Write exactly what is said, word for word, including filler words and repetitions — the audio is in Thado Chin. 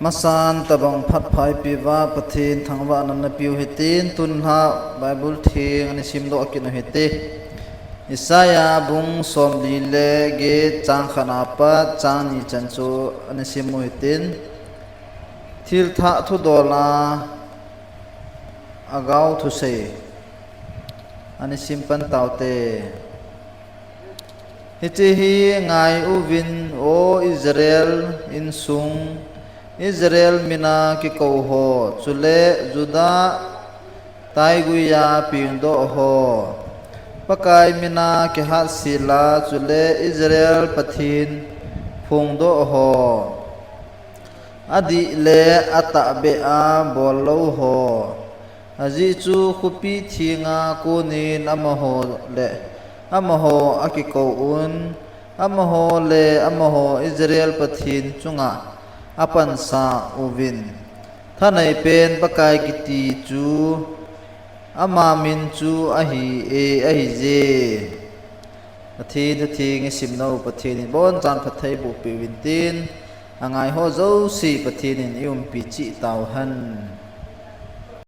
Masan tabang phat pha eipeuva Pathen thangvahna napeu hitin, tunlha Bible theng ana simdoh kit u hite. Isaiah bung somli le get chang khat apat chang ni chan chu ana sim u hitin. Thilthah thudola agao thusei ana sim pan taute. Hiche hi ngai uvin, O Israel insung, Israel mina kikou ho, chule Judah taiguiya pengdoh ho, Pakai mina kihatsela, chule Israel Pathen phongdoh ho, adih le atahbeh a bollou ho, ajeh chu khopi thenga konin amaho le amaho akikou un, amaho le amaho Israel Pathen chunga apansa uvin. Thaneipen Pakai kiti chu ama min chu ahi e, ahije. Pathen thutheng isimnau Pathen in abonchan phattheiboh peh uvin tin, angaiho jouse Pathen in eiumpi cheh tauhen.